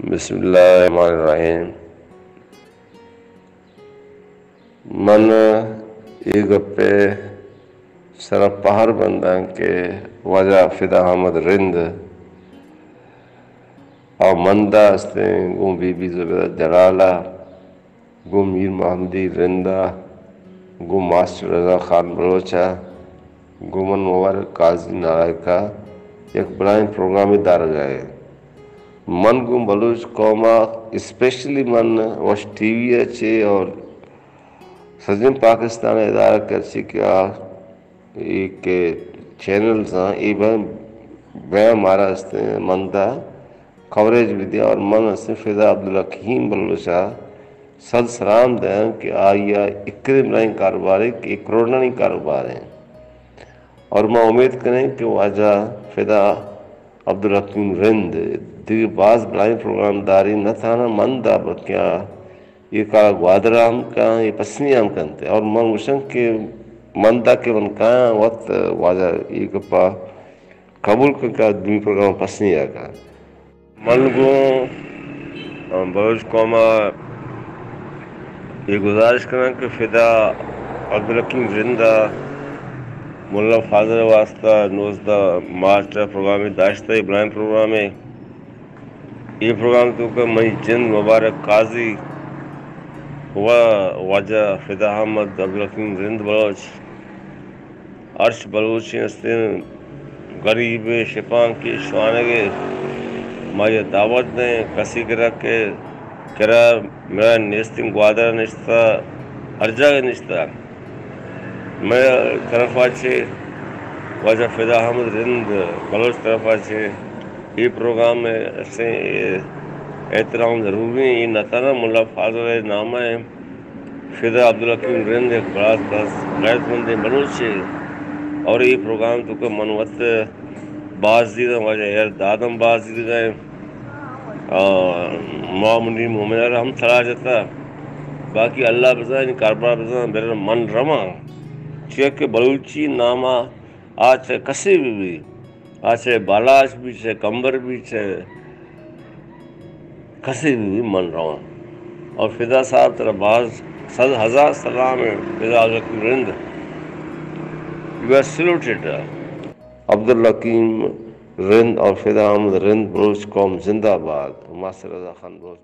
بسم اللہ الرحمن الرحیم۔ من اے گپ ءِ سرا پہر بنداں کہ واجہ فدا احمد رند ءَ مند ءَ استیں، گوں بی بی زبیدہ جلال ءَ، گوں میر محمدی رند ءَ، گوں ماسٹر رضا خان بلوچ ءَ، گوں من مبارک قاضی نالائک ءَ یک بلاہیں پروگرامے دارگ ءَ ایں۔ من گوں بلوچ قوم ءَ، اسپیشلی من وش ٹی وی ءَ چہ اور سجیں پاکستان ءِ ادارہ کرچی کہ آ اے کہ چینلز آں، اے بہ-، بہ مارا استیں مند ءَ کوریج بدیاں اور من استیں فدا عبدالحکیم بلوچ ءَ سد سلام دیاں کہ آئی ءَ اے کدیں بلاہیں کاروبارے کہ اے کروڑانی کاروبار ایں۔ اور ما امید کنیں کہ واجہ فدا عبدالحکیم رند دگہ باز بلاہیں پروگرام داری، نہ تھنا مند ءَ بلکہ آ اے کار گوادر ءَ ہم کاں، اے پسنی ءَ ہم کنت۔ اور من گوشاں کہ مند ءَ کہ من کایاں وت واجہ اے گپ ءَ قبول کن کہ دومی پروگرام پسنی ءَ کاں۔ من گوں بلوچ قوم ءَ اے گزارش کناں کہ فدا عبدالحکیم رند ءَ ملا فاضل ءِ واستہ نوزدہ مارچ ءَ پروگرامے داشتہ، اے بلاہیں پروگرامے۔ اے پروگرام توکا منی جند مبارک قاضی و واجہ فدا احمد عبدالحکیم رند بلوچ، ہرچ بلوچیں استیں، گریبے، شپانکے، شوانگے، ما یہ دعوت دیں، کسی کرا کہ کرا میرا نیستیں، گوادر نشتا، ہر جگہ نشتا۔ مئے طرف ءَ چہ واجہ فدا احمد رند بلوچ طرف ءَ چہ اے پروگرام ءِ استیں احترام ضروری ایں۔ اے نہ تھنا ملا فاضل ءِ نام ءَ، فدا عبدالحکیم رند یک براس براس غیرت مندیں بلوچے اور اے پروگرام توکا من وت باز دیداں، واجہ ہیر دادم باز دیدگا ایں۔ آ، ما منی مومن ءَ را ہم سلاہ جتا۔ باقی اللہ بزاں، یعنی کاربار بزاں، بر من رواں۔ چیا کہ بلوچی نام ءَ آ چہ کسے بہ بی، آ چہ بالاچ بی، چہ کمبر بی، چہ کسے بہ بی، من رواں۔ اور فدا صاحب ترا باز صد ہزار سلام ایں، فدا عبدالحکیم رند۔ You are saluted. عبدالحکیم رند اور فدا احمد رند، بلوچ قوم زندہ باد۔ ماسٹر رضا خان بلوچ۔